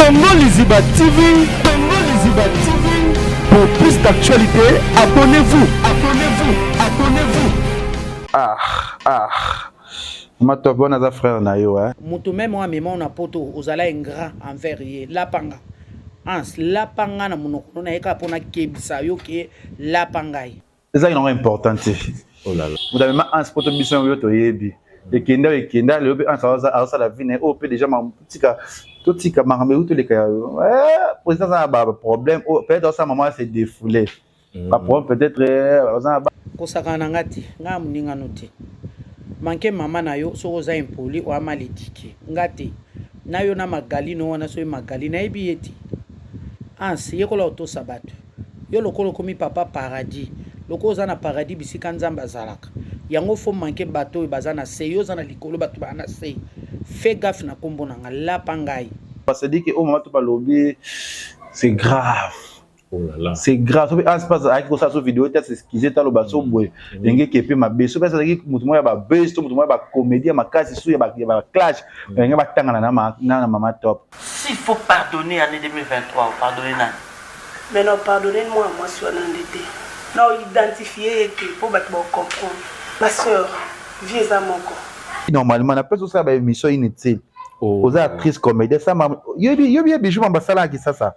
Congo Liziba TV, Congo Liziba TV. Pour plus d'actualités, abonnez-vous, abonnez-vous, abonnez-vous. Ah, ah. Mama Top, wana aza frère na yo, hein? Moto meme oyo amema na poto, ozala ingrat envers ye. Lapanga Hans, lapa nga na monoko no, naye kaka mpo nakebisa yo ke lapa ngai. Ezalaki nango important te. Oh là là. Moto amema Hans poto, biso yango yo toyebi. Ekenda ekenda, lelo mpe Hans azosala vie na ye oyo mpe déjà tika totika makambo euti toleka ya président aza na baproblème oyo peut-être azosala mama se défoulé. Baproblème peut-être aza na Kosakana na nga te, nga ya moningano te. Manke mama na yo, soki oza impoli, oya mal éduqué. Nga te. Na yo na Magalino wana, soki Magali, nayebi ye te. Hans, yekola otosa bato. Yo lokola okomi papa paradis, lokola oza na paradis bisika Nzambe azalaka. Yango faut manke bato oyo baza na se, yo oza na likolo, bato baza na se. Fais gaffe na kombo na nga, lapa ngai. Parce que oyo mama to balobi, c'est grave. Oh là là. C'est grave. Soki Hans pas azalaki kosala so video te, s'excuse te, aloba so boye ndenge ke mpe mabe. Soki azalaki moto moko ya babuzz to moto moko ya bacomédie ya makasi so ya baclash, ndenge batangana na mama Top. S'il faut pardonner année 2023, pardonner nani? Mais na pardonner mwana mwasi wana nde te, na identifie ye te mpo bato bacomprendre. Ma sœur, vie eza moko. Normalement na place osala baémission inutile. Oh. Oza actrice comédien, sama yobi yobi ye Bijou mamba asalaki sasa.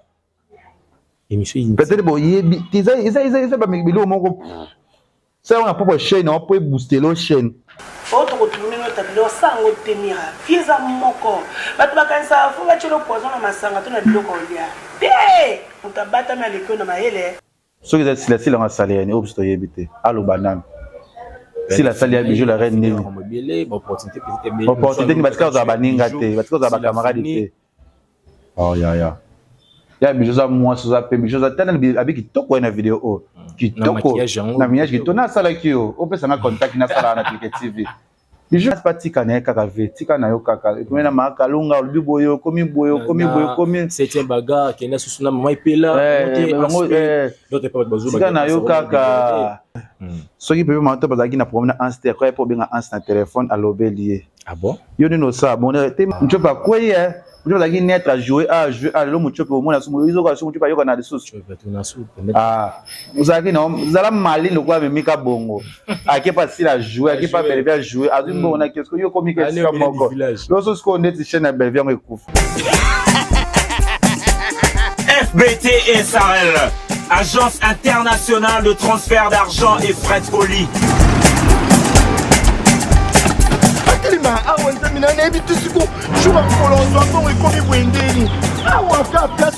Émission inutile. Peut-être boyebi te, eza biloko moko sala na propre chaîne po ebooster lo chaîne. Oyo tokotourne nota biloko sango te. Mira, vie eza moko. Bato bakanisaka faut batiela poison na masanga to na biloko olia te. Moto abatami aleki oyo na mayele. Soki eza sila, sila ngo asala yani oyo biso toyebi te, aloba nanu sila asali ya Bijou la reine nini. Ebele baopportunité peut-être ebele. Opportunité nini? Batika kozala baninga te, batika kozala bacamarade te. Oh ya ya Bijou, oza mwasi, oza pe Bijou, oza tala abi kitoko ye na video oyo kitoko. Maquillage yango. Na maquillage kitoko nasalaki yo, opesanga contact, nasala na Clique TV. Bijou pa tika na ye kaka ve, tika na yo kaka ekomi na makalunga, olobi boye, okomi boye, okomi boye, okomi septième bagarre akenda susu na mama Epela. Bango, tika na yo kaka. Soki pepe mama to bazalaki na problème na Hans te, akoya mpo obenga Hans na telefone, alobeli ye. Ah bon? Yo nini osala bon te? Mutiope akwei ye, Mutiope azalaki net ajoue a joue a lelo Mutiope omona izoka so Mutiope ayoka na lisusu. Ah, ozalaki na zala mali lokola memika bongo, ake pa sila joue, ake pa Bellevue ajoue, azwi mbongo na kesko. Yo komi ka esika moko loso sikoyo ndeti chaîne ya Bellevue yango ekufa. FBT SARL, Agence internationale de transfert d'argent et frais de colis. Atelema awa, Nzambe na nayebi te siko jour ya mokolo ozwa mbongo ekomi boye ndeni awa ka place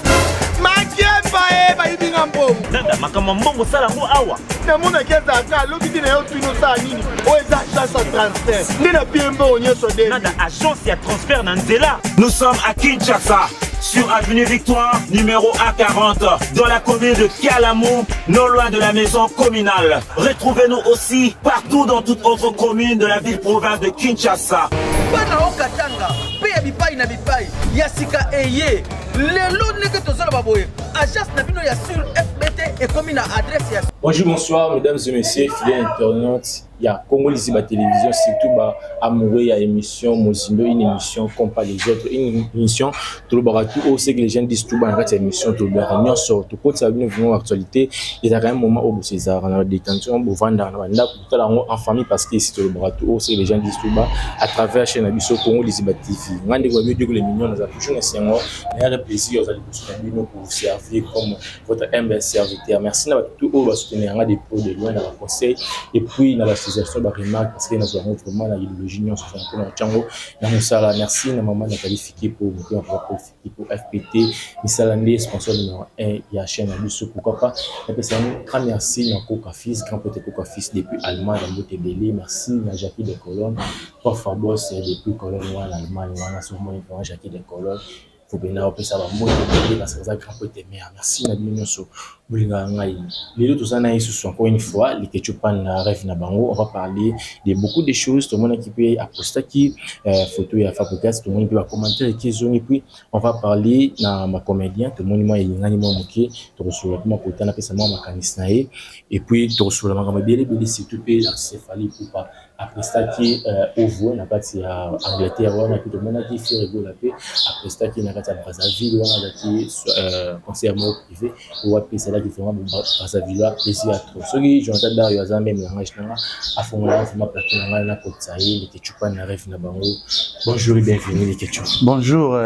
makemba e bayibi nga mbongo. Nanda, makambo ya mbongo osala yango awa. Namonaki azalaka alobi te na yo, tuni osala nini. Oyo eza agence ya transfert nde napie mbongo nyonso nde. Nanda, agence ya transfert na nzela. Nous sommes à Kinshasa, sur avenue Victoire, numéro A40, dans la commune de Kalamu, non loin de la maison communale. Retrouvez-nous aussi partout dans toute autre commune de la ville-province de Kinshasa. Bana okatanga mpe ya bipai na bipai ya sika eye lelo ndenge tozoloba boye, agence na bino ya sur FBT ekomi na adresse ya Bonjour, bonsoir, mesdames et messieurs, fidèles internautes. Il y a Congo Liziba Télévision, surtout ba amoureux, il y a émission Mozindo, une émission comme pas les autres, une émission, tout le tout haut, c'est que les gens disent tout bas, dans cette émission, tout le bas, sort, tout côté, ça vient vraiment actualité, il y a quand même un moment où c'est ça, on a détention, on vend dans la en famille, parce que ici, tout le bas, tout haut, c'est que les gens disent tout bas, à travers la chaîne Abisso Congo Liziba TV. Ngande, mieux que les mignons, nous avons toujours un un plaisir, vous allez pour vous servir comme votre humble serviteur. Merci à tout au va soutenir des pots de loin dans le conseil et puis dans la suggestion ba remarque, parce que nous avons vraiment la idéologie nyonso na tyango na mosala. Merci na maman Nathalie Fiki pour moto ya Fiki pour FPT misala nde sponsor numéro 1 ya chaîne na biso. Pourquoi pas napesa yango grand merci na Koka Fils, grand pote Koka Fils depuis Allemagne, na mbote ebele. Merci na Jackie de Colonne, trois fois boss depuis Cologne wana, Allemagne wana. Soki omoni vraiment Jackie de Colonne, faut bena opesa bambote ebele parce que aza grand pote mare. Merci na bino nyonso bolingaka ngai. Lelo toza na ye susu encore une fois, Leketchou Pan na rêve na bango. On va parler de beaucoup de choses. Tomonaki mpe apostaki photo ya Fabregas, tomoni mpe bacommentaire eki ezongi. Puis on va parler na bacomédien, tomoni mwa elingani mwa moke, tokosolola mpe makota, napesa mwa makanisi na ye et puis tokosolola makambo ebele ebele, surtout mpe artiste Fally Ipupa. Aprestaki Ovoe na kati ya Angleterre wana mpe tomonaki Ferre Gola mpe aprestaki na kati ya Brazzaville wana azalaki concert moko privé wapi esalaki vraiment Brazzavillois plaisir ya trop. Soki Jonathan Dario aza meme langage na nga afongola vraiment plateau na ngai nakotisa ye Leketchou pa na rêve na bango. Bonjour et bienvenue Leketchou. Bonjour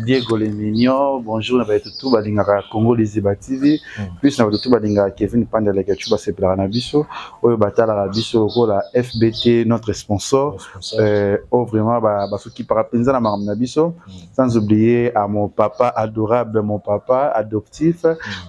Diego le mignon, bonjour na bato tout balingaka Congo Liziba TV, plus na bato tout balingaka Kevin Panda Leketchou basepelaka na biso oyo batalaka biso lokola FBT notre sponsor oyo vraiment basokipaka mpenza na makambo na biso, sans oublier à mon papa adorable, mon papa adoptif,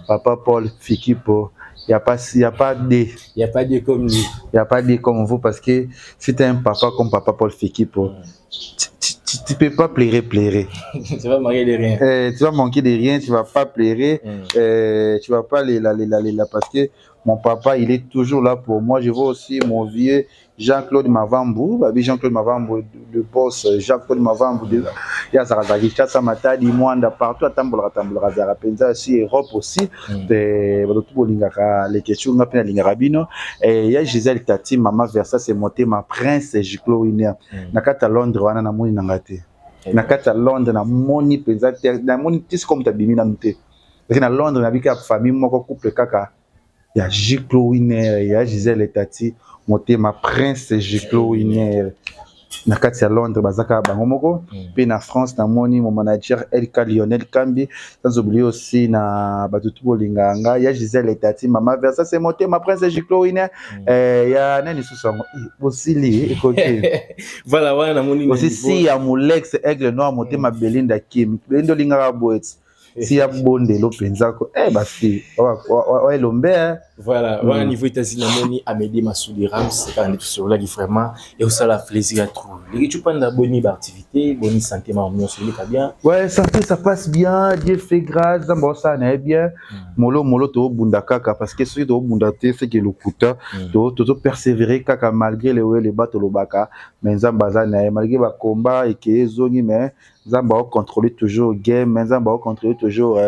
papa Paul Fikipo. Il n'y a pas, y a pas de. Il n'y a pas de comme lui. Il n'y a pas de comme vous parce que si tu as un papa comme papa Paul Fikipo, tu ne peux pas pleurer, pleurer. Tu vas manquer de rien. Tu vas manquer de rien, tu ne vas pas pleurer, tu ne vas pas aller là, aller là, aller là, parce que mon papa, il est toujours là pour moi. Je vois aussi mon vieux Jean-Claude Mavambu, babi Jean-Claude Mavambu, le boss Jean-Claude Mavambu, de Yazara Kinshasa, Matadi, Mwanda, partout, à Tambola, Tambola, Zara, Penza, aussi, Europe aussi, de tout bolingaka, les questions, on a plein lingaka bino. Et il y a Gisèle Tati, maman Versa, c'est monté, ma prince, Giclo Winner. Na kata Londres, wana na moni nangate. Na kata Londres, na moni penza, na moni, tis comme ta bimi na mte. Parce que na Londres, na bika famille, moko couple kaka. Il y a Giclo Winner, il y a Gisèle Tati, motema prince Giclo Winner. Na kati ya Londres, bazaka bango moko. Puis na France, na moni mon manager LK Lionel Kambi, sans oublier aussi na batutu bolinganga, il y a Gisèle Tati, maman Versa, c'est motema prince Giclo Winner. Il y a nani susango, Bosili, écoutez. Voilà, voilà, na moni aussi si ya Molex Aigle Noir, motema Belinda Kim, Belinda lingaka boet. Si ya bondelo penza ko, basi, wa elombe, hein. Voilà, voilà, niveau États-Unis, namoni Amédée Massoudi Rams, c'est quand même tout cela qui vraiment, et ça la plaisir à trop. Les tu prends la bonne activité, bonne santé, ma mignon, c'est bien. Ouais, santé, ça passe bien, Dieu fait grâce, bon, ça n'est bien. Molo, molo, to bunda kaka, parce que celui to bunda te, c'est que le kuta, to, to, to persévérer kaka, malgré les ouais, les bateaux, le baka, mais nzamba za na, malgré ba combat et que zoni, mais nzamba contrôler toujours game, mais nzamba contrôler toujours,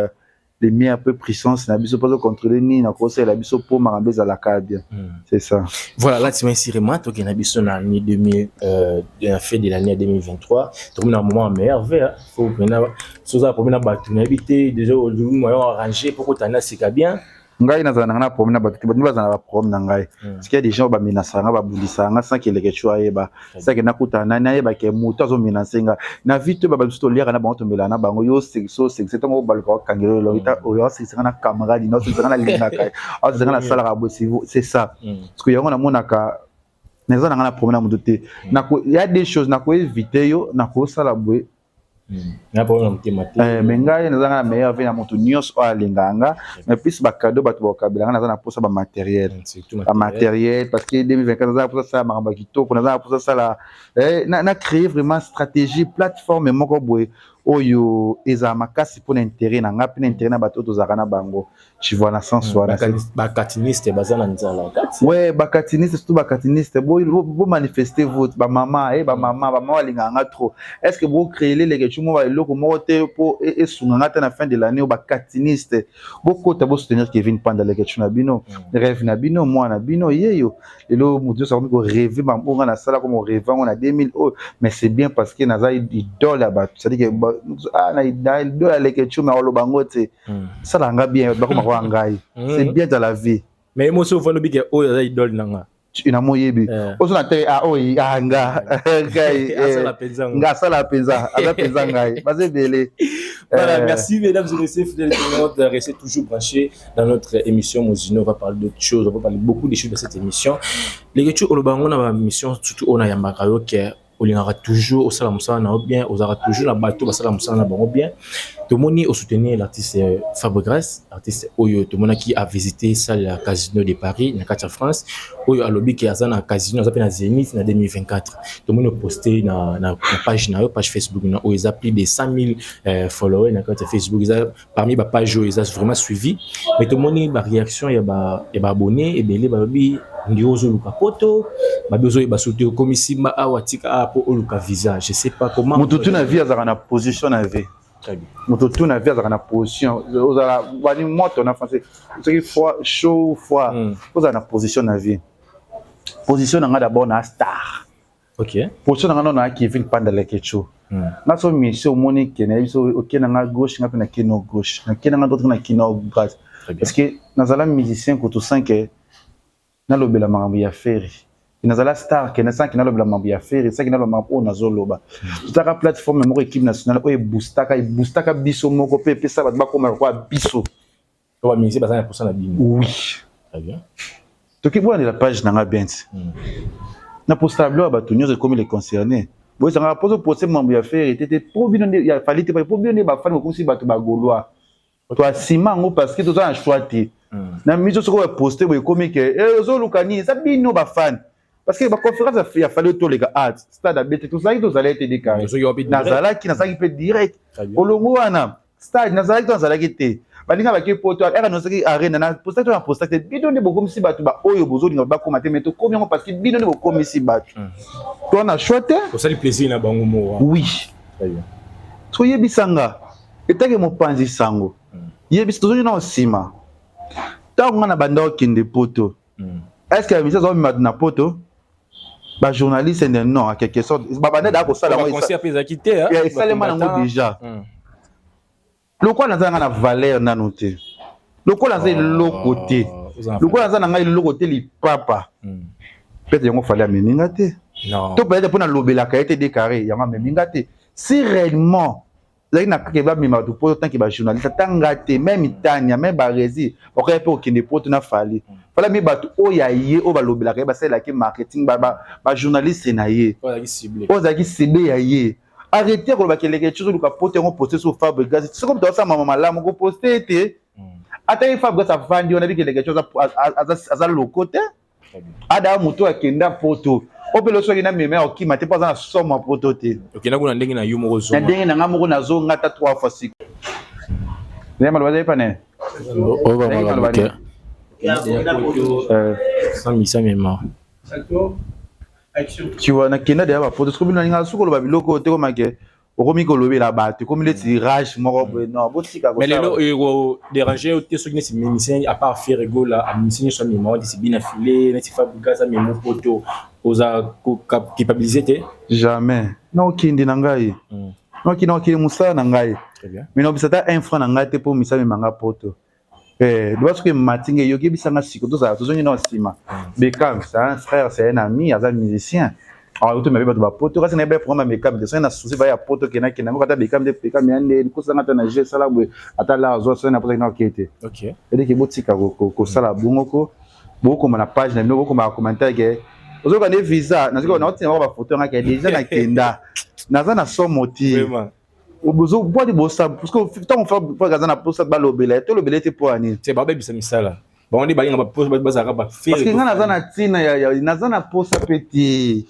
les miens un peu puissance, na biso pas contrôler ni na conseil la biso pour marambe za la bien. C'est ça. Voilà, là tu m'as sirement toi qui na biso na année 2000 la fin de l'année 2023, tu as un moment merveilleux, faut maintenant soza pour na batu na habité déjà au moyen arrangé pour que tu na sika bien. Ngai na zana na problème na batu ba bazana ba problème na ngai. Parce qu'il y a des gens ba menacer nga ba bundisa nga sans qu'il y ait choix yeba. C'est que nakuta na na yeba ke muto azo menacer nga. Na vie to ba ba to lira na bango to mela na bango yo sexo sexo tango ba luka kangelo lo ita oyo sexo na camarade no sexo na linga kai. Azo zanga na sala ka bo c'est ça. Parce que yango na monaka na zana nga na problème na muto te. Na ko il y a des choses na ko éviter yo na ko sala boye. Na problème na motema te. Mais ngai naza na meilleur vie na moto nyonso oyo alingaka nga. Mais plus ba cadeau bato bakabela nga, naza na posa ba matériel. Surtout Ba matériel, parce que 2024, naza na posa sala makambo ya kitoko, naza na posa sala, na créer vraiment stratégie, plateforme moko boye oyo ezala makasi mpona intérêt na nga, mpe na intérêt na bato oyo tozalaka na bango. Tu vois, na sens wana. Ba katiniste baza na nzala kati. Ouais, ba katiniste, surtout ba katiniste, bo manifester vote, ba mama, ba mama, ba mama balingaka nga trop. Est-ce que bo créer les quelque moko eloko moko te po esunga nga te na fin de l'année, ba katiniste. Bo kota bo soutenir Kevin Panda leke na bino, rêve na bino, moi na bino, yeyo. Lelo mutu nyonso akomi ko rêver ba mbongo na sala comme rêve ngo na 2000 oh, mais c'est bien parce que naza idole ya bato. C'est-à-dire que ba, ah, na idole ya leke mais oloba ngo te. Sala nga bien, bakoma kwa ngai. C'est bien dans la vie. Mais moi, souvent, on dit que oh, aza idole na nga. Na moyebi. Ozo na te, ah, oh, ah, nga. Ngai, Asala penza ngo. Nga asala penza, aza penza ngai. Baza ebele. Voilà, merci mesdames et messieurs, fidèles internautes, restez toujours branchés dans notre émission Mozindo. On va parler d'autres choses, on va parler beaucoup de choses dans cette émission. Les gars, au bango na mission surtout on a yambaka yo ke olingaka toujours osala mosala na yo bien, ozalaka toujours na bato basala mosala na bango bien. Tomoni osoutenir l'artiste Fabregas, artiste oyo tomonaki a visité salle ya Casino de Paris na kati ya France, oyo alobi ke aza na Casino, aza mpe na Zénith na 2024. Tomoni oposte na page na yo, page Facebook na oyo eza plus de 100 000 followers na kati ya Facebook, eza parmi ba page oyo eza vraiment suivi. Mais tomoni ba réaction ya ba abonné ebele, balobi ndi ozoluka poto, babi ozoyeba soki okomi simba awa, tika awa mpo oluka visa, je sais pas comment. Moto tu na vie azalaka na position na vie. Très bien. Moto tu na vie azalaka na position, ozala bani moto na français soki froid, chaud ou froid, ozala na position na vie. Position na nga d'abord na star. Ok. Position na nga non na Kevin Panda Lekecho. Nga so mission omoni ke na biso oke na nga gauche nga pe na kino gauche. Na kino nga droite na kino droite. Parce que nazala musicien kutu sans que nalobela makambo ya Ferre. Nazala star ke na sans que nalobela makambo ya Ferre, sans que nalobela makambo oyo nazoloba. Totaka plateforme moko équipe nationale oyo eboostaka, eboostaka biso moko pe epesa bato bakoma lokola biso. Ba musicien baza na posa na bino. Oui. Très bien. Toki bolandela page na nga bien ti. Na posta biloko ya bato nyonso ekomi les concernés. Boyesanga poso poste mambo ya Ferre te te po bino nde ya Fally te po bino nde ba fans bokomisi bato ba gaulois. To asima yango parce que toza na choix te. Na miso soki ba poste boye ekomi ke eh ozoluka nini eza bino ba fans. Parce que ba conférence ya Fally toleka art stade abete tozalaki tozalaki te dekare. Nazalaki nazalaki pe direct. Olongo wana stade nazalaki to nazalaki te. Baninga bake poto aka nazalaki arena na postaki to na postaki te bino nde bokomisi bato ba oyo bozolinga bakoma te mais tokomi yango parce que bino nde bokomisi bato. To na choix te. Osali plaisir na bango moko. Oui. Toyebisa nga etake mopanzi sango. Yebisa tozongi na nsima. Ntango nga na banda okende poto. Est-ce que misa zo mima na poto? Ba journaliste nde non en quelque sorte ba banda da kosala ngo. Concert pe ezalaki te hein. Esalema nango déjà. Lokola naza nga na valeur nanu te. Lokola naza eloko te. Lokola naza na ngai eloko te lipapa. Peut-être yango fallait amemi nga te. To peut-être mpo nalobelaka ye te de carré yango amemi nga te. Si réellement ezalaki na kaka bamema bato poto tanke ba journaliste ata nga te meme Tania meme Barezi bakoya mpe kokende poto na Fally. Fally ami bato oyo ya ye oyo balobelaka ye basalelaki marketing ba journaliste na ye oyo azalaki cible ya ye. Arrêtez koloba ke leke chose oluka poto yango poste sur Fabregas soki moto asala mama malamu ko poste ete ata ye Fabregas avandi wana bike leke chose aza loko te. Ada moto akenda poto oyo mpe loso akenda mema ya kokima te mpo aza na somo ya poto te. Okenda kuna ndenge na yo moko zonga. Na ndenge na nga moko nazonga ata 3 fois siko. Nde maloba ezali pane. Oyo ba makambo te. Sans misa mema. Tu vois, nakenda deja ba poto. Soki bino nalinga soki oloba biloko oyo te komake okomi kolobela bato ekomi neti rage moko boye non botika mais lelo eko déranger yo te soki neti musicien à part Ferre Gola musicien nyonso amema neti Bina Filet neti Fabregas amema poto oza culpabiliser te. Jamais nakokende na ngai nakokende nakokende mosala na ngai mais nakobisa ata un franc na ngai te mpo misala emema nga poto. Eh, doit soki emati nge yoki yebisa nga siko tozala tozongi na nsima. Beckham, c'est un frère, c'est un ami, aza musicien. Alors yoto mabe bato ba poto kasi na yeba programme ya Beckham te. Soki na souci va ya poto kena kena ngo ata Beckham te Beckham ya nde kosa nga ata na jeu sala boye ata la azwa soki na poto kena okete. OK. Edeke botika kosala bongo ko bokoma na page na bino bokoma ba commentaire ke ozoka nde visa nazoka na otina ba photo nga ke déjà na kenda. Naza na somo ti. Vraiment. Bozo bwadi bosa parce que ntango fa aza na posa balobela ye tolobela ye te mpo ya nini te babebisa misala bango nde balinga baposa bazalaka bafere parce que ngai naza na ntina ya naza na posa mpe te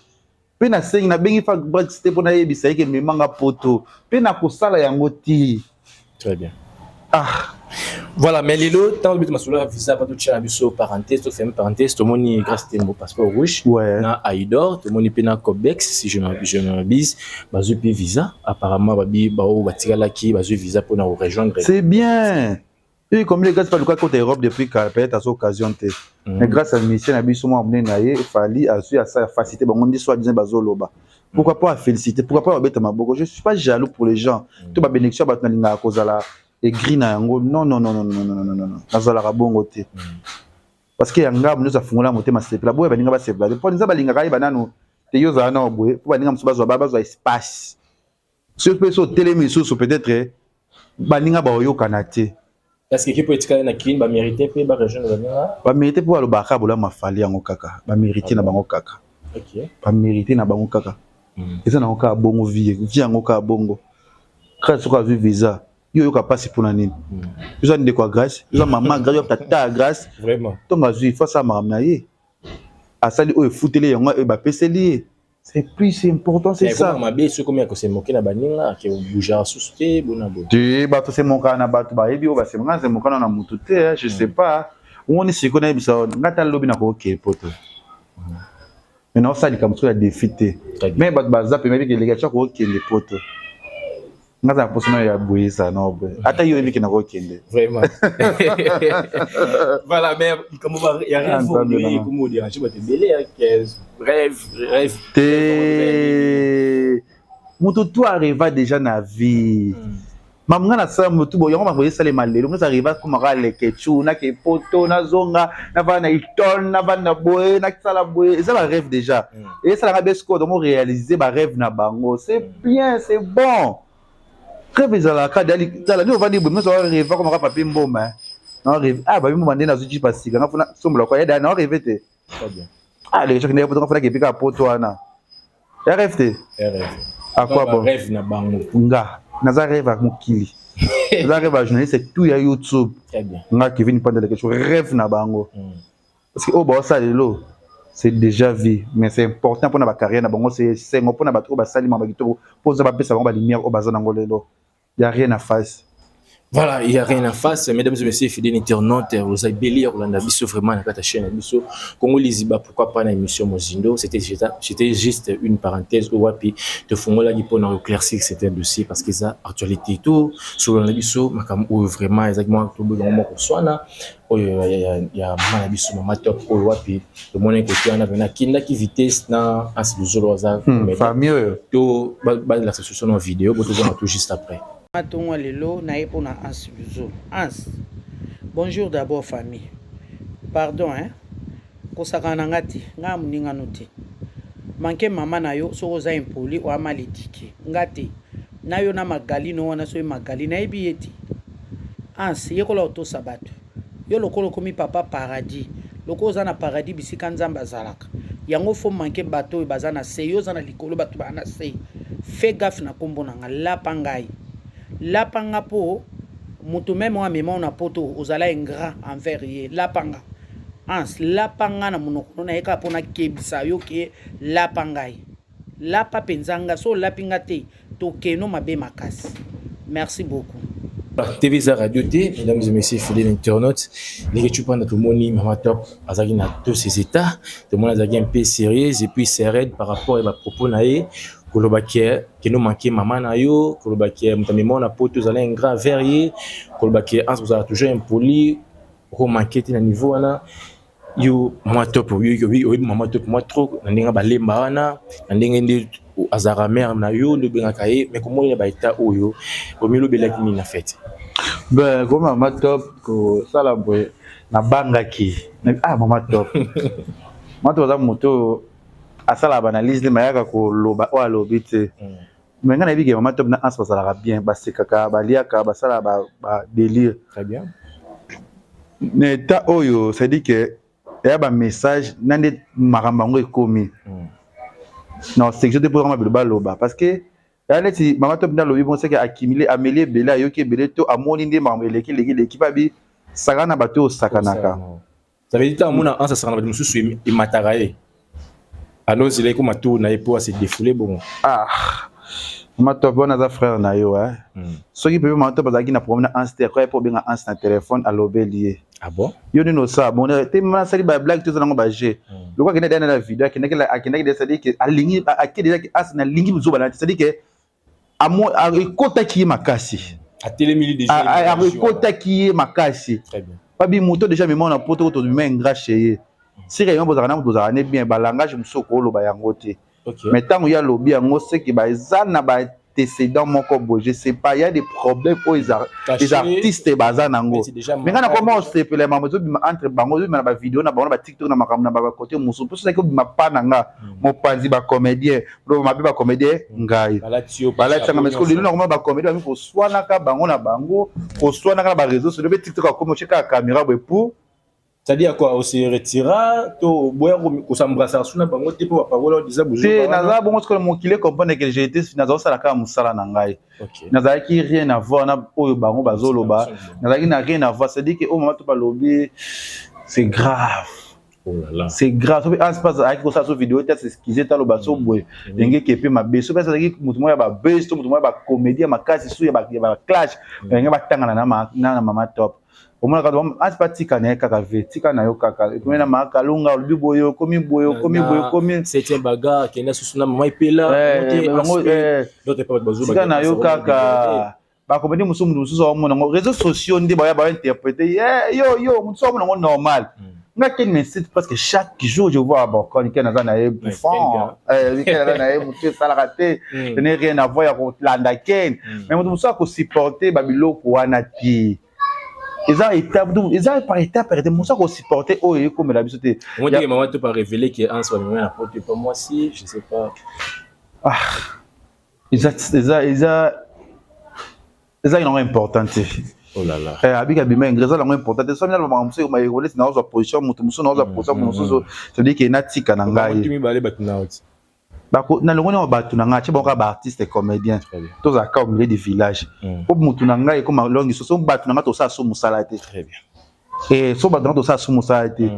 mpe nasengi nabengi fa brax te mpo nayebisa ye ke memanga poto mpe nakosala yango te. Très bien. Ah. Voilà, mais lelo ntango tobeti masolo ya visa va totia na biso parenthèse toferme parenthèse tomoni Grâce Tembo passeport rouge ouais. na Aidor tomoni mpe na Cobex si je m'abuse bazwi mpe visa apparemment babi baoyo batikalaki bazwi visa mpona korejoindre. C'est bien. Et comme les gars baluka kota Europe depuis kala peut-être aza occasion te. Mais grâce à mission na biso mwa monene na ye Fally azwi asala facilité bango nde soit disant bazoloba. Pourquoi pas féliciter? Pourquoi pas babeta maboko? Je suis pas jaloux pour les gens. To ba bénédiction bato nalingaka kozala aigri na yango. Non non non non non non non non. Nazalaka bongo te. Parce que ya ngambo nyonso afungola motema sepela boye baninga basepela te. Mpo nza balingaka yeba nanu te yo ozala nao boye mpo baninga mosusu bazwa bazwa espace. Soki mpe so otelemi lisusu peut-être baninga baoyokana te. Parce que équipe etikali na Kin ba mérité mpe ba rejoindre baninga. Ba mérité mpo balobaka bolamu afali yango kaka. Ba mérité na bango kaka. Okay. Ba mérité na bango kaka. Eza nango kaka bongo vie, vie yango kaka bongo. Grâce soki azwi visa, yo oyoka mpasi mpona nini? Oza ndeko ya Grâce, oza mama ya Grâce, oza tata ya Grâce. Vraiment. Ntongo azwi, il faut asala makambo na ye. Asali oyo efuteli yango oyo bapeseli ye. C'est plus important, c'est ça. Mabe soki okomi ya kosemoke na baninga ake obougeaka susu te bona boye. Te bato semokaka na bato bayebi oyo basemokaka nga nasemokana na motu te, je sais pas. Omoni sikoyo nayebisa nga ta lobi nakookee poto. Mais naosala likambo soki ya défi te. Mais bato baza pembeni ke leka tia kookende poto. Nga za poso na ya boye eza na boye. Ata yo yebi ke nakokende. Vraiment. Voilà, mais comme il y a Ah, rêve, Nzambe na nga. comment déranger bato ebele ya rêve, rêve. Te moto to arriva déjà na vie. Mamu nga nasala motu boye yango makambo esalema lelo moto arriva komaka lekechu nake poto nazonga navanda na Hilton navanda boye nasala boye eza ba rêve déjà. Esalanga be sikoyo donc réaliser ba rêve na bango, c'est bien, c'est bon. Rêve ezalaka tala nde ovandi boye nyonso rêve komaka papi mboma na rêve, ah, papi mboma nde nazwi jipa sika nga funa sombola kwa yeda na rêve te. Très bien. Ah, lekechu akende poto nga funa kepika poto wana ya rêve te. Rêve. À quoi bon? Rêve na bango. Nga naza rêve ya mokili, naza rêve ya journaliste tout ya YouTube. Très bien. Nga Kevin Panda Leketchou, rêve na bango parce que oyo baosala lelo, c'est déjà vie, mais c'est important mpona bacarrière na bango, c'est esengo mpona bato oyo basali mama kitoko mpo oza bapesa bango balumière oyo baza nango lelo. Y a rien à face. Voilà, il n'y a rien à face. Mesdames et messieurs, fidèles internautes, vous avez belé Rolanda Bisso vraiment dans la chaîne Bisso. Congo Liziba, pourquoi pas l'émission Mozindo? C'était juste une parenthèse oyo wapi tofongola pour nous éclaircir certains dossiers parce que ça, actualité tout, sur Rolanda Bisso, makambo oyo vraiment, exactement, tout le monde koswana. Oyo ya mama na biso, mama top, oyo wapi tomoni kote wana pena akendaki vitesse na Anse Luzolo aza Famille oyo. To balakisa soso na vidéo bo tozonga tout juste après. Ntongo lelo naye mpona Anse Luzolo. Anse, bonjour d'abord famille, pardon hein, kosakana na nga te, ngai moningano te, manke mama na yo soki oza impoli oya mal éduqué, nga te na yo na Magali no wana soki Magali nayebi ye te. Anse, yekola kotosa bato. Yo lokola okomi papa paradis, lokola oza na paradis bisika Nzambe azalaka yango, faut manke bato oyo baza na se, yo oza na likolo, bato baa na se. Fais gaffe na nkombo na nga, lapa ngai, lapa nga mpo moto meme oyo amema na poto ozala ingrat envers ye. Lapa nga Anse, lapa nga na monoko no naye kaka mpo nakebisa yo ke lapa ngai, lapa mpenza nga. So olapi nga te, tokeno mabe makasi. Merci beaucoup. TV eza radio te. Mesdames et messieurs, fidèles internautes, ndenge tupanda tomoni mama top azalaki na tous ses états, tomoni azalaki un peu sérieuse et puis sereine par rapport ya bapropos na ye, koloba ke keno manke mama na yo, koloba ke moto amema na poto ozala ingrat vers ye, koloba ke Anse ozala toujours impoli, okomanke te na niveau wana. Yo mama top, oyebi mama top mwa trop na ndenge balemba wana, na ndenge nde azalaka mare na yo, nde obengaka ye, mais komoni na baétat oyo, omilobelaki nini na fete? Ben, ko mama top kosala boye, nabangaki. Ah, mama top, mama top aza moto oyo asalaka baanalyse nde mayaka koloba oyo alobi te. Mais ngai nayebi ke mama top na Anse bazalaka bien, basekaka, baliaka, basalaka badélire. Très bien. Na état oyo, c'est-à-dire que eya bamessage na nde makambo yango ekomi na section te mpo kama bilo baloba, parce que eya neti mama top nde alobi bon, seke akimile, ameli ebele, ayoki ebele to amoni nde makambo eleki eleki eleki, babi sakana na bato oyo osakanaka. Ça veut dire ntango amona Anse asakana bato mosusu, emataka ye, alozela ekoma tour na ye mpo ase défoule bongo. Ah, mama top wana aza frère na yo eh. Soki mpe mama top azalaki na problème na Anse te, akoya mpo obenga Anse na telefone, alobeli ye. Ah bon? Yo nini osala bon te, nasali bablague te, oza nango baje lokola akendaki na video, akendaki, c'est-à-dire que alingi ake déjà ke Anse nalingi zoba na te, c'est-à-dire que ekotaki ye makasi. Atelemili déjà. Ekotaki ye makasi. Très bien. Babi moto déjà mema na poto, tobima ingrat chez ye, sika yo bozalaka na moto, ozalaka ne bien, balangage mosusu okoloba yango te. Mais ntango ye alobi yango, seke baza na baantécédent moko boye, je sais pas, y a des problèmes oyo les artistes baza nango. Mais ngai nakoma osepela makambo ezobima entre bango, ezobima na bavideo na bango, na baTikTok, na makambo na bakote mosusu, mpo soki obima pa na nga mopanzi, bacomédien loba mabe, bacomédien ngai balatianga. Mais lelo nakoma bacomédien bami koswanaka bango na bango, koswanaka na baréseau sociaux mpe TikTok, akomi otie kaka caméra boye pour C'est-à-dire quoi, ose retira to boya kosambrasa su na bango te mpo baparole déjà? Te, naza bongo sikoyo mokili comprendre que j'étais, nazosala kaka mosala na ngai, nazalaki rien à voir na oyo bango bazoloba, nazalaki na rien à voir. C'est-à-dire que oyo mama to balobi, c'est grave. Oh là là. C'est grave. Soki Hans Paz ayaki kosala so vidéo te s'excuser talo ba so boye. Ndenge ke pe mabe. Soki azalaki moto moko ya ba buzz to moto moko ya ba comédie ya makasi su ya ba ya ba clash. Ndenge batangana na ma na mama top. Omonaka Hans Paz tika na ye kaka ve, tika na yo kaka. Ekomi na mama Kalunga olobi boye okomi boye okomi boye okomi septième bagarre kenda susu na mama Epela. Bango tika na yo kaka. Bakomedi mosusu moto mosusu aomona yango réseaux sociaux nde baya bainterpréter ye yo yo moto mosusu aomona yango normal. Nga ken m'incite presque chaque jour, je vois bon quand ken aza na ye bouffon, ken aza na ye motu esalaka te, ce n'est rien à voir ya kolanda ken, mais moto mosusu akosupporter babiloko wana te. Eza étape, eza par étape par étape, mosusu akosupporter oyo ekomela biso te. Moi dire maman te pas révéler que Hans va me na porte pas moi si je sais pas. Ah eza eza eza eza yango important te. Oh là là. Abika bima ingre eza yango important te. Soki naloba makambo mosusu mayekolesi naozwa position moto mosusu, naozwa position moto mosusu, ça veut dire que natika na ngai. Mibale bato na oti. Na longo nyonso bato na ngai atie bango kaka baartiste comédien, tozalaka au milieu du village po motu na ngai ekoma longi so bato na ngai tosala so mosala te. So bato na ngai tosala so mosala te,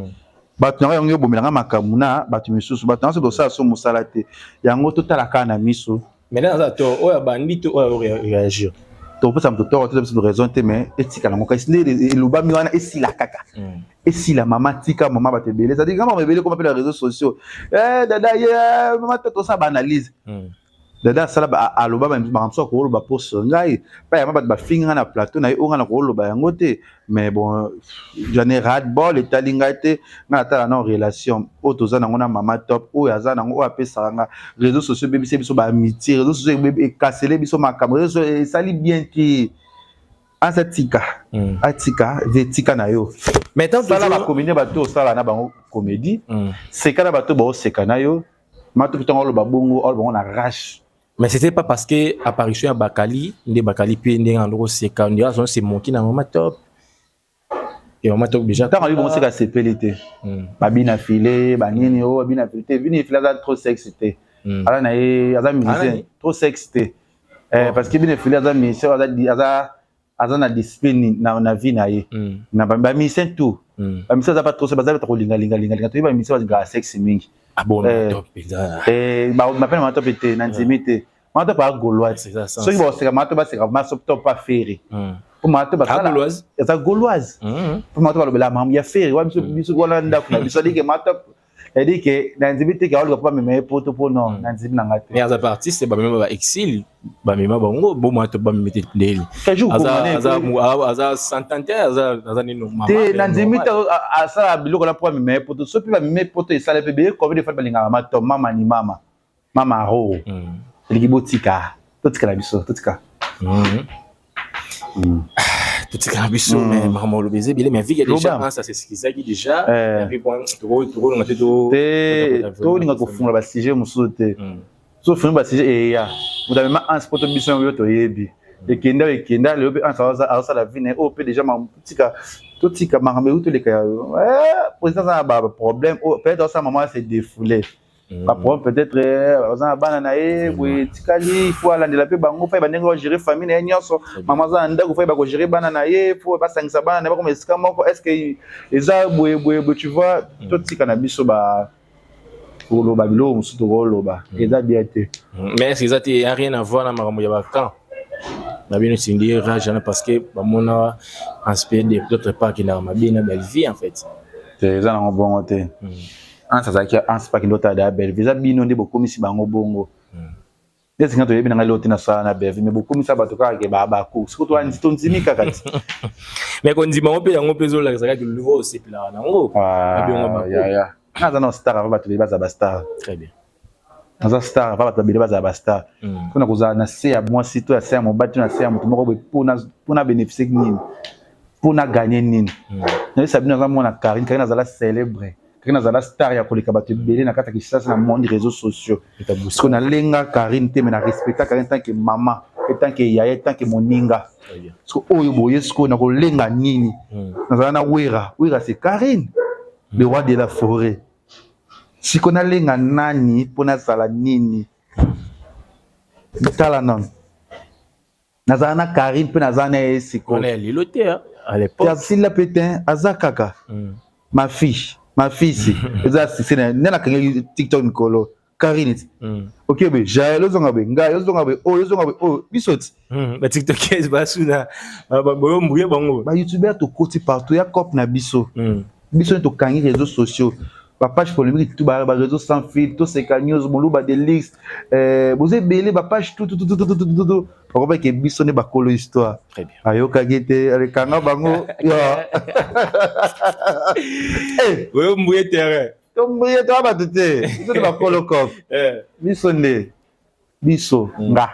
bato na ngai yango ebomela ngai makambo na bato misusu, bato na ngai so tosala so mosala te, yango totala kaka na miso. Maintenant aza to oyo abandi to oyo réagir. Topesa moto tort te, biso raison te, mais etikala yango kasi nde elobami wana esila kaka, esila. Mama tika mama bato ebele, c'est-à-dire nga mama ebele koma mpe na réseaux sociaux, dada ye mama te tosala baanalyse. Dada asala aloba makambo mosusu akoloba poso ngai pa yama bato bafingi ngai na plateau na ye oyo ngai na koloba yango te, mais bon, j'en ai ras bol, etali ngai te. Ngai natala na relation oyo toza nango na mama top oyo aza nango oyo apesaka nga. Réseaux sociaux ebebisi biso baamitié, réseaux sociaux ekasele biso makambo, réseaux sociaux esali bien te. Aza tika, atika ve tika na yo. Mais sala bacomédien, bato osala na bango comédie, seka na bato baoseka na yo. Mato ntango oloba bongo, oloba bango na rage. Mais c'était pas parce que apparition ya Bakali nde Bakali mpe ndenge andoko seka nde azon se moki na mama top et mama top déjà. Ntango alobi bongo seka asepeli te. Babina file banini oyo babina file te, bini file aza trop sexe te, aza na ye aza musicien trop sexe te, parce que bino file aza musicien, aza na discipline na vie na ye. Na bamusicien tout, bamusicien aza pas trop, baza bata kolingalingalingalinga, toyebi bamusicien balingaka sexe mingi. Ah bon? Top mpenza. Mapena mama top te, na ndimi te mama top aa gauloise. Soki baseka mama top, baseka mama top pa Ferre, po mama top aza gauloise, po mama top alobela makambo ya Ferre wa biso biso wana ndako na biso adike mama top, c'est-à-dire que na ndimi te ke aoluka mpo bamema ye poto mpo non, na ndimi na nga te. Mais aza pa artiste, bamema ba exil, bamema bango bo mwa top bamema te ndeli aza santante aza nino. Te, na ndimi te asala biloko na mpo bamema ye poto. Soki bamema ye poto esala mpe beye combien de fois balingaka mama top, mama ni mama mama ro elingi botika, totika na biso, totika. Totika na biso, mais makambo oloba eza ebele, mais vu que déjà ça s'excusaki déjà et puis bon, tokolinga te. Te, tolinga kofungola basujet mosusu te. So ofungi basujet eya moto amema Anse po to biso yango yo toyebi ekenda oyo ekenda lelo mpe Anse azosala vie na ye oyo mpe déjà tika totika makambo euti toleka ya président aza na baproblème oyo peut-être azosala mama se défoulé, baproblème peut-être aza na bana na ye boye etikali, faut alandela mpe bango, faut bandenge bagérer famille na ye nyonso. Mama aza na ndako, faut bakogérer bana na ye, faut basangisa bana na ye bakoma esika moko. Est ce que eza boye boye boye, tu vois? Totika na biso ba koloba biloko mosusu tokoloba eza bien te. Mais est ce que eza te ya rien à voir na makambo ya bacamp na bino esindi rage wana, parce que bamona aspect de d'autre part akendaka mabe na Belle Vie en fait? Te, eza nango bongo te. Anse azalaki Anse paki nde otala ya Belle Vie, eza bino nde bokomisi bango bongo. Neti nga toyebi na ngai lelo te nasala na Belle Vie, mais bokomisa bato kaka ke babako siko tondimi kaka ti. Mais kondima ngo mpe yango mpe ezolakisa kaka luvo osepelaka nango. Yaya, nga aza na star avant bato ebele bazala bastar. Très bien. Naza star avant bato ebele bazala bastar. Mpona kozala na se ya mwasi to ya se ya mobali to na se ya moto moko boye mpona bénéficie nini, mpona gagner nini? Nayebisa bino, naza mwana Karine. Karine azala célèbre, Karine azala star ya koleka bato ebele na kati ya Kinshasa na monde réseaux sociaux. Parce que nalenga Karine te, mais na respecta Karine tant que mama et tant que yaya et tant que moninga. Parce que oyo boye sikoyo na kolenga nini? Nazala na Wera. Wera c'est Karine, le roi de la forêt. Siko nalenga nani mpo nazala nini? Tala nano, nazala na Karine mpe naza na ye sikoyo. Lelo te, à l'époque. Asila mpe te, aza kaka ma fille. Mafisi eza succès na nde nakangeli TikTok mikolo Karine ti. Ok be Jael ozonga be ngai ozonga be oyo ozonga be oyo biso ti. Ba TikTokers basuna boyo mbuye bango. Ba youtubeurs tokoti partout ya cop na biso. Biso nde tokangi réseaux sociaux. Ba page polémique tout ba réseaux sans fil toseka news moluba delix euh, boza ebele ba page tout tout tout tout tout tout tout bakobaki biso nde bakolo histoire. Ayokaki te alekanga bango. Eh oyo mbuye terrain. Tombuye to bato te. Biso nde bakolo cop. Eh. Biso nde biso nga.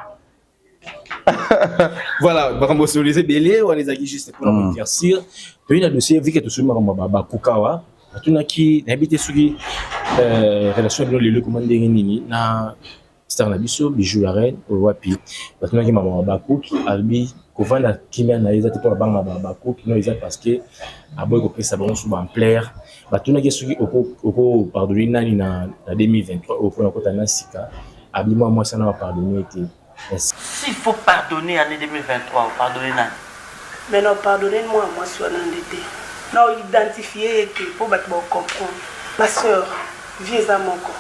Voilà, makambo osolola ebele wana ezalaki juste mpona koéclaircir. Toyi na dossier vu que tosoli makambo ya bakuka awa, natunaki nayebi te soki relation ya bino lelo ekoma ndenge nini na star na biso Bijou la reine oyo wapi. Batunaki makambo ya bakuki, alobi kovanda kimia na ye eza te mpona banga bakuki, non, eza parce que aboyi kopesa bango so baampleur. Batunaki soki oko pardonner nani na 2023 oyo mpona kota na sika, abi mwa mwasi wana bapardonner te. S'il faut pardonner année 2023, pardonner nani? Mais na pardonner mwana mwasi wana nde te. Na identifier ye te po bato ba comprendre. Ma soeur, vie eza moko.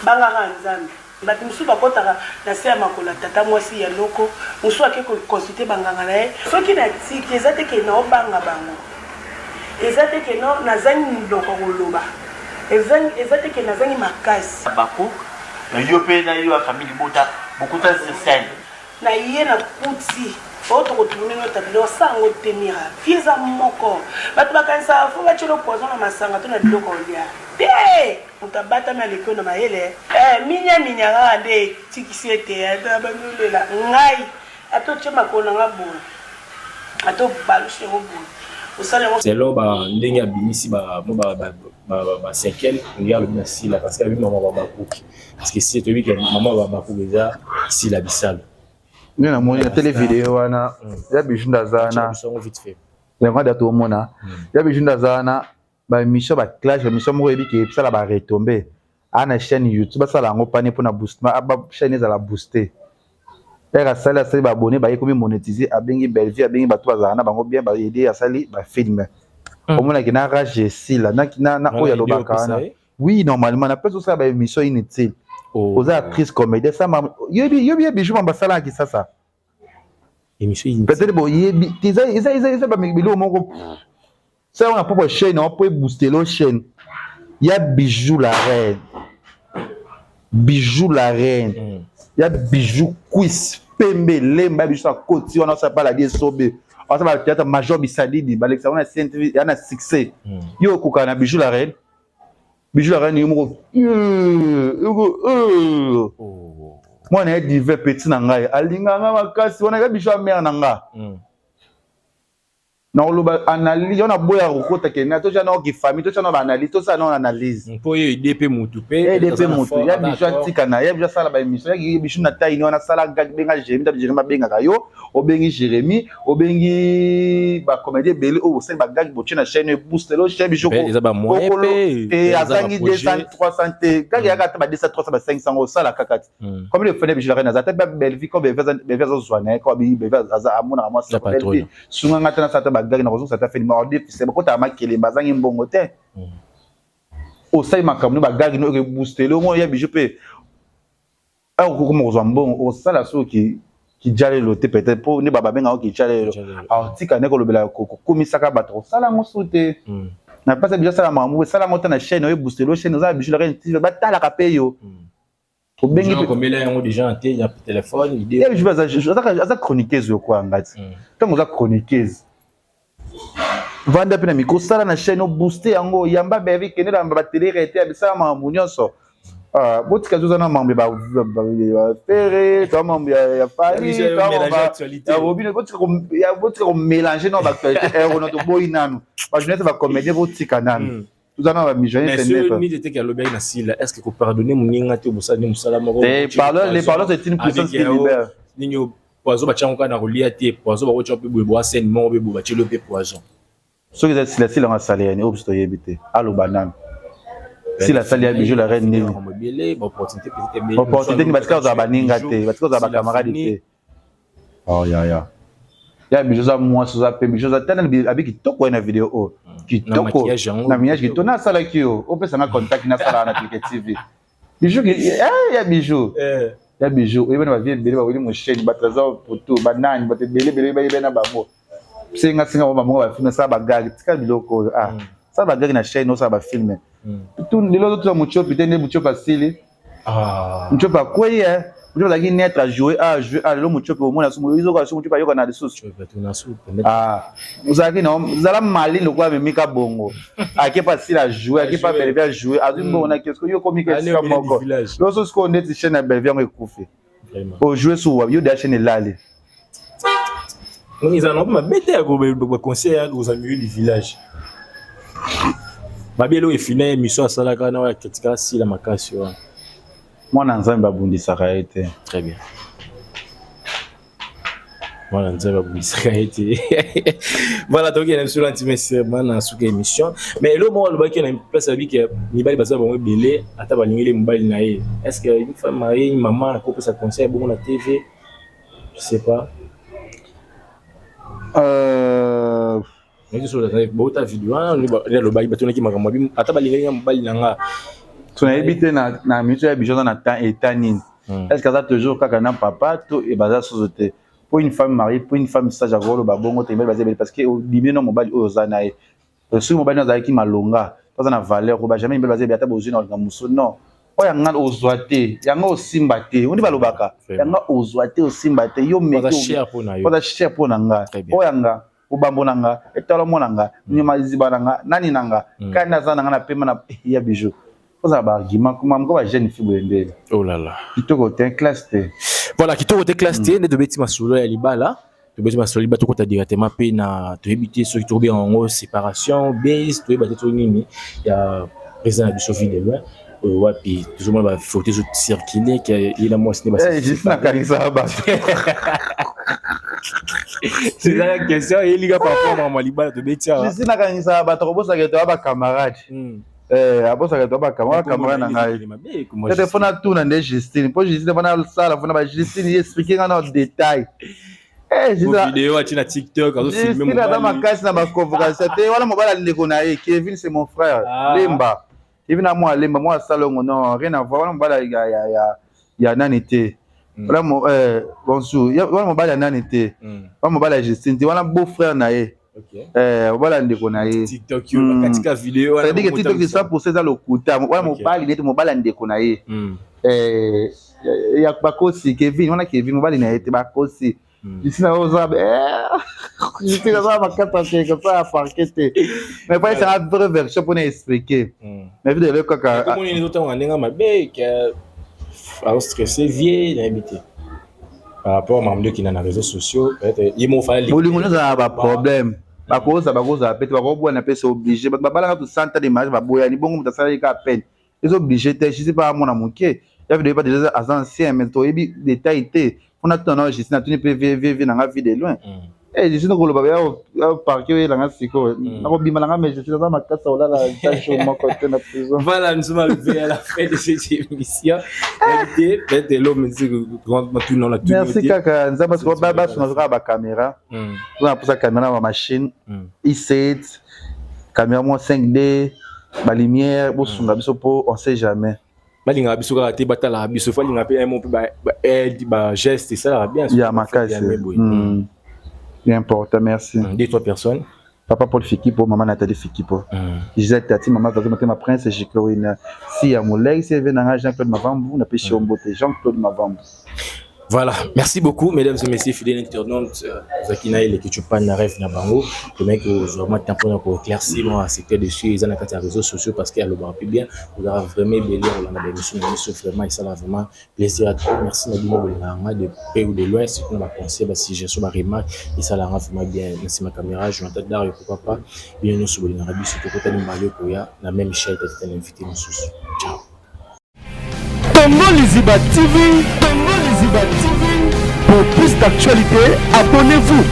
Bangaka Nzambe. Bato mosusu bakotaka na se ya makolo ya tata mwasi ya noko, mosusu ake ko consulter ba nganga na ye. Soki na tiki eza te ke nao banga bango. Eza te ke no nazangi monoko ya koloba. Eza te ke nazangi makasi. Habacuc, yo pe na yo ya famille libota bokutani sur scène. Na ye na kuti oyo toko tourner no tableau osala yango te mira vie eza moko batu bakanisaka faut batielo poison na masanga to na biloko ya kolia te mutu abatami aleki yo na mayele eh minia minia kaka nde etikisi ye te abandi olela ngai ata otie makolo na nga boye ata obalusi yango boye osali yango. Selon ba ndenge abimisi ba mwa ba ba cinquième ndenge alobi na Sila parce que alobi mama ba bakuki parce que si toyebi ke mama ba bakuki eza Sila Bisalu. Nde namoni na tele video wana ya Bijou nde aza wana yango ada tomona ya Bijou nde aza wana ba émission ba clash ba émission moko oyebi ke esala ba retombées a na chaîne YouTube basala yango pane mpona boostement ba chaîne ezala booster. Père asali asali ba abonné ba ekomi monétiser abengi Bellevue abengi bato bazala na bango bien ba aider asali ba film. Omonaki na rage esila na na na oyo alobaka wana. Oui normalement na place osala ba émission inutile. Oza actrice comédien ça ma yobi yobi bijou mamba sala kisasa. Émission inutile. Peut-être bo yebi eza eza eza eza ba biloko moko. Ça on a propre chaîne on peut booster leur chaîne. Il y a Bijou la reine. Bijou la reine. Il y a Bijou cuisse pembe lemba bijou sa koti on a ça pas la die sobe. On a théâtre major bisadidi ba lexa on a CNTV y a na succès. Yo koka na Bijou la reine. Bijou la reine yo moko. Moi na divin petit na ngai alinga nga makasi wana ya Bijou mère na nga. Na koloba analyse wana boya kokota ke na totia na ki famille totia na ba analyse tosala na analyse mpo ye aide pe mutu pe aide pe mutu ya biso atika na ya biso asala ba émission ya biso na taille wana sala gag benga Jérémie ta Jérémie abengaka yo obengi Jérémie obengi ba comédien ebele oyo osali ba gag botie na chaîne boost lo chaîne biso eza ba moyen pe te azangi 200 300 te gag yaka ata ba 200 300 ba 500 osala kaka te Combien de fois Bijou la reine aza ta Bellevue comme Bellevue aza zwa na ye comme Bellevue aza amonaka mwasi ya Bellevue sunga nga te na sata ba gag na kozongisa ta feni ma odefise bakota makele bazangi mbongo te osali makambo no ba gag no rebooster lo ngo ya Bijou pe okokoma kozwa mbongo osala soki kijalelo te peut-être po nde bababengaka kijalelo atika nde kolobela kokumisaka bato kosala yango su te na place ya Bijou asala makambo esala yango te na chaîne oyo booster lo chaîne oza na Bijou la reine TV batalaka pe yo obengi komela yango déjà na te ya téléphone idée ya bijou aza chroniqueuse yo kwa ngati ntango oza chroniqueuse vanda mpe na micro sala na chaîne obooste yango yamba bervi kende na ba télé réalité ya bisala makambo nyonso botika zoza na mambo ya fere to mambo ya fali ya robino botika komélange na baactualité ero na toboyi nanu bajournaliste bacomédien botika nanu toza na ba millionnaire mais ce ni te alobaki na Sila est-ce que ko pardonner moninga te bosala nde mosala moko eh pardon les pardon c'est une puissance qui libère nini poison batia yango kaka na kolia te poison bakotia mpe boye boa scène moko mpe boye batieli mpe poison soki eza Sila Sila ngo asali yani oyo biso toyebi te aloba nanu Sila asali ya bijou la reine nini opportunité nini batika kozala baninga te batika kozala bacamarade te oh yaya. Ya bijo oza mwasi oza pembe bijo oza tala abi kitoko ye na video oyo hmm. kitoko na maquillage kitoko nasalaki yo opesa nga contact nasala na Clique TV bijou eh, ya bijou eh. ya bijou oyebani bavie ebele baweli mosheni batrésor potu banani bato ebele ebele bayebani na bango senga senga bango bango bafilme sala bagage tika biloko oyo ah hmm. sala bagage na chaîne osala bafilme hmm. lelo ozotuna mutiopi te nde mutiopi asili Ah. Mutshope akwei eh. Mutshope azalaki net a jouer a jouer a lelo Mutshope omona sumu izoka sumu Mutshope ayoka na lisusu. Ah. Ozalaki na zala mali lokola memika bongo. Ake pa sila jouer, ake pa Bellevue a jouer, azwi hmm. mbongo na kesko yo komi ke esika moko. Loso sikoyo ndeti chaîne ya Bellevue yango ekufi. O jouer su yo de chaîne elali. Eza na mabe te ya baconseil ya kozala milieu du village. Mabe eloko efina émission asalaka na oyo akritika asila makasi wana. Mwana Nzambe babundisaka ye te. Très bien. Mwana Nzambe babundisaka ye te. Voilà, tokende na biso lanti mesirement na suka émission. Mais eloko moko alobaki na place abi ke mibali baza bango ebele ata balingeli mobali na ye. Est-ce que une femme mariée, une maman akopesa conseil bongo na TV? Je sais pas. Euh... bota video wana alobaki batunaki makambo ata balingaki nga mobali na nga so nayebi te na minute ya biso aza na temps état nini hmm. est ce que aza toujours kaka na papa to baza susu te po une femme mariée po une femme sage akoloba bongo te mibali baza ebele parce que odimie na mobali oyo oza na ye soki mobali azalaki malonga aza na valeur koba jamais mibali baza ebele ata bozwi na olinga mosusu non oyo yanga ozwa te yanga osimba te ondi balobaka yanga ozwa te osimba te yo meki oza cher mpo na nga oyo yanga obambo na nga etalo mpo na nga mm. nyama liziba na nga nani na nga mm. kani aza na nga na pema na eh, ya bijou ozala baargument koma moko ba jeune fille boye ndele oh là là kitoko te classe te voilà kitoko te classe te mm. nde tobeti masolo ya libala tobeti masolo ya libala tokota directement mpe na toyebi te soki tokobenga yango séparation base toyeba te soki nini ya président na biso vie de loin oyo wapi tozomona bafoto ezocircule ke ye na mwasi nde eh, nakanisaka bato c'est la question eyelika par rapport makambo ya libala tobeti awa jisi nakanisaka bato kobosaka ete oya bacamarade hmm. eh, abosaka ete oya bacamarade na ngai tete fo natuna nde justine mpo justine fo nasala fo na bajustine ye explike ngai na détail eh, video atie na tiktok azofilme aza makasi na baconvocation te wana mobali alindeko na ye kevin c'est mon frère ah. lemba Hivi na mwa lemba mwa salongo non rien à voir wana mobali ya ya ya ya nani te mm. wana mo eh, bonjour wana mobali ya nani te mm. wana mobali ya Justine te wana beau frère na ye okay. eh mobali ya ndeko na ye TikTok yo mm. katika video wana c'est-à-dire que TikTok 100% eza lokuta wana okay. mobali neti mobali ya ndeko na ye mm. eh ya bakosi Kevin wana Kevin mobali na ye te bakosi Justin oza Justin aza makata te kosala parquet te mais pa esanga vraie version mpona expliquer hmm. mais vide eloko kaka komoni ezotanga ndenge mabe ke aostresse vie nayebi te par rapport makambo nde okenda na réseaux sociaux peut-être ye moko fala bolingo nyonso na baproblème bakoza bakozala pe te bakobwana pe c'est obligé bato babalaka to 100 ans de mariage baboyani bongo moto asalaki kaka peine eza obligé te je sais pas mwana moke ya video pas déjà aza ancien mais toyebi détail te mpona tuna na Justine atuni mpe vvv na nga vie de loin mm. Eh, Justine koloba ya parke oyela nga sikoyo mm. nakobima na nga mais Justine aza makasi olala jour moko te na prison voilà nous sommes arrivés à la fin de cette émission invité peut-être l'homme merci kaka nzambe basunga kaka bacaméra tozana mposa caméra na bamachine i7 caméra mwa 5D ba lumière bosunga biso po on sait jamais balingaka biso kaka te batalaka biso fo alingaka mpe mo mpe baaide bageste esalaka bien ya makasi hmm. bien important merci hmm, deux trois personnes papa paul fikipo mama nathalie fikipo mm. gisèle tati mama vazo motema prince jiclorine si ya molei cv na ngai jean claude mavambu napesi yo mbote jean claude mavambu Voilà, merci beaucoup mesdames et messieurs fidèles internautes. Zakina et les Chupan na rêve na bango, le mec vraiment temps pour éclaircir moi secteur dessus ils ont na réseaux sociaux parce qu'il y a le plus bien, vous avez vraiment belé on a des missions émission vraiment et ça va vraiment plaisir à trop. Merci na bino bolinganga de près ou de loin, surtout na conseil ba suggestion ba remarque et ça la rend vraiment bien. Merci ma caméra, Jonathan Dario pourquoi pas. Bien nous bolinganga biso tokota ni malio koya na même chaîne peut-être un invité mosusu. Ciao. Congo Liziba TV, Congo Liziba TV. Pour plus d'actualités, abonnez-vous.